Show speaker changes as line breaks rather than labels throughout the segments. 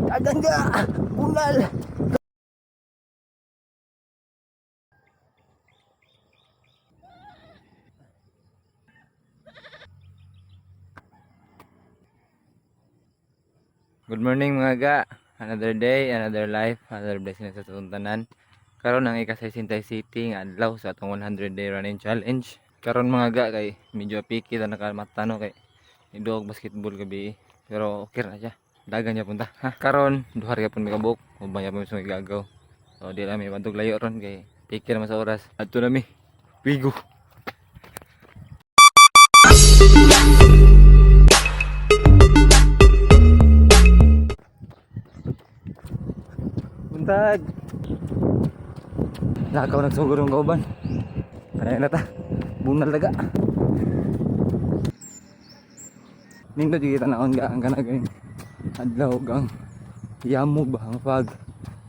Kaganda! Bunal!
Good morning, mga ga. Another day, another life, another blessing sa atong tanan. Karon ang ika-60 city nga adlaw sa atong 100 day running challenge. Karon, mga ga, kay medyo piki ta nakamata, no, kay niduog basketball gabi. Pero okay ra siya. Dagan niya punta. Ha? Karon duha ra gyapon mi kabuok. Uban gyapon mi sa gagaw. So di lang mi bantog layo ron kay piki naman sa oras. Adto na mi. Wigo. Buntag. Lakaw nagsugod ng kauban. Kaya na ta. Bunal daga. Nindot yung tanawon ga ang kanang ganing adlaw gang yamo ba ang fog.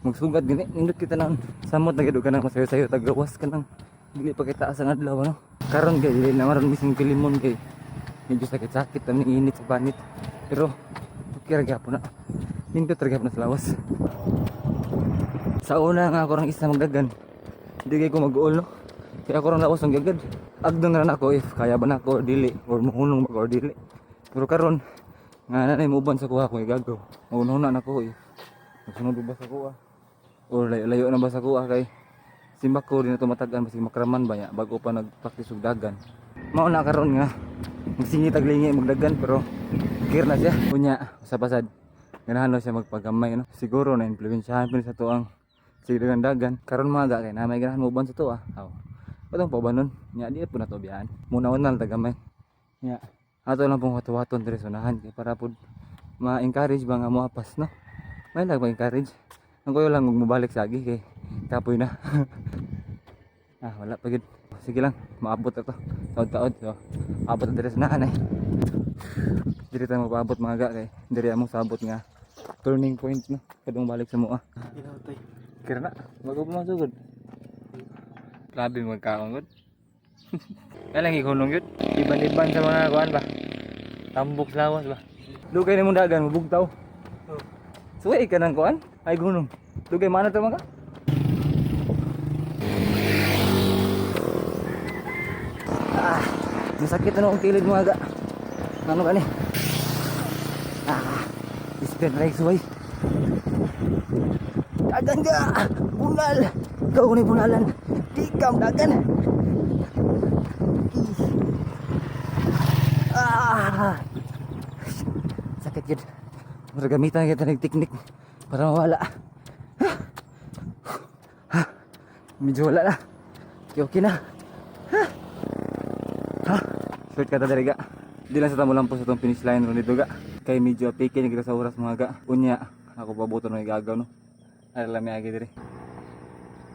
Magsugat gani nindot kita naon. Samot na gid ka nang masayo-sayo tagawas ka nang dili pa kita ang adlaw, ano. Karon kay dili na maron bising pilimon kay medyo sakit-sakit ang init sa panit. Pero okay ra gyapon na. Nindot ra gyapon na sa lawas. Sa una nga ako rang isa magdagan. Hindi kay ko mag-uol, no. Kaya ako rang lawas ang gagad. Agdon ra nako if kaya ba nako or dili or muhunong ba ko or dili. Pero karon nga na muban sa kuha ko igagaw. Maunahuna na ko if magsunod ba sa kuha or layo-layo na ba sa kuha kay simbak ko di na tumatagan basig makraman ba niya bago pa nagpractice og dagan. Mao na karon nga magsingit tag lingi magdagan, pero clear na siya. Unya sa pasad ganahan na siya magpagamay, no. Siguro na influensyahan pa ni sa tuang sige dagan dagan karon, mga ga, kay na may ganahan mo uban sa tuwa. Aw. Patong pa ba nun? Nya di po na to biyahan. Muna unal tagamay. Nya ato lang pong hatuwaton diri sa unahan kay para pud ma-encourage ba nga moapas, no. May lang ma-encourage. Ang kuyo lang og mobalik sa agi kay kapoy na. Ah, wala pa gid. Sige lang, maabot na to. Taod-taod. So, abot na diri sa unahan ay. Diri tayo magpaabot, mga ga, kay diri among sabot nga turning point, no. Kadung balik sa mua. Kira na, bago pa masugod. Grabe magkaon gud. Kaya lang ikunong yun. Iban-iban sa mga kuan ba. Tambok sa lawas ba. Dugay ni mong dagan, mabugtaw. Suway ka ng kuan? Ay gunong. Dugay mana to mga?
Ah, masakit na ang kilid, mga ga. Ano ka ni? Ah, ispen ra suway. Kaganda! Bunal! Ikaw ni bunalan. Di ka dagan. Ah! Sakit yun.
Mura gamitan kita ng teknik para mawala. Ha? Ha? Medyo wala na. Okay, okay na. Ha? Ha? Short ka ta diri, ga. Di lang sa tamo lang po sa tong finish line ron dito, ga. Kay medyo apike ni kita sa oras, mga ga. Unya, ako pabuto ng igagaw, no. Ay lang may agi diri.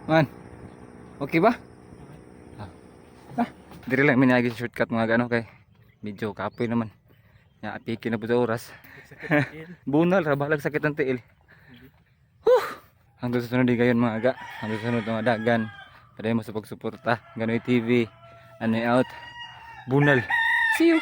Man. Okay ba? Ah. Ah, diri lang minagi sa shortcut, mga ga, no, kay medyo kapoy naman. Ya, apike na po sa oras. Bunal ra balag sakit ang tiil. Huh! Hanggang sa sunod gayon, mga ga. Hanggang sa sunod mga dagan. Padayon mo sa pagsuporta. Ganoy TV. Ano out. Bunal. See you.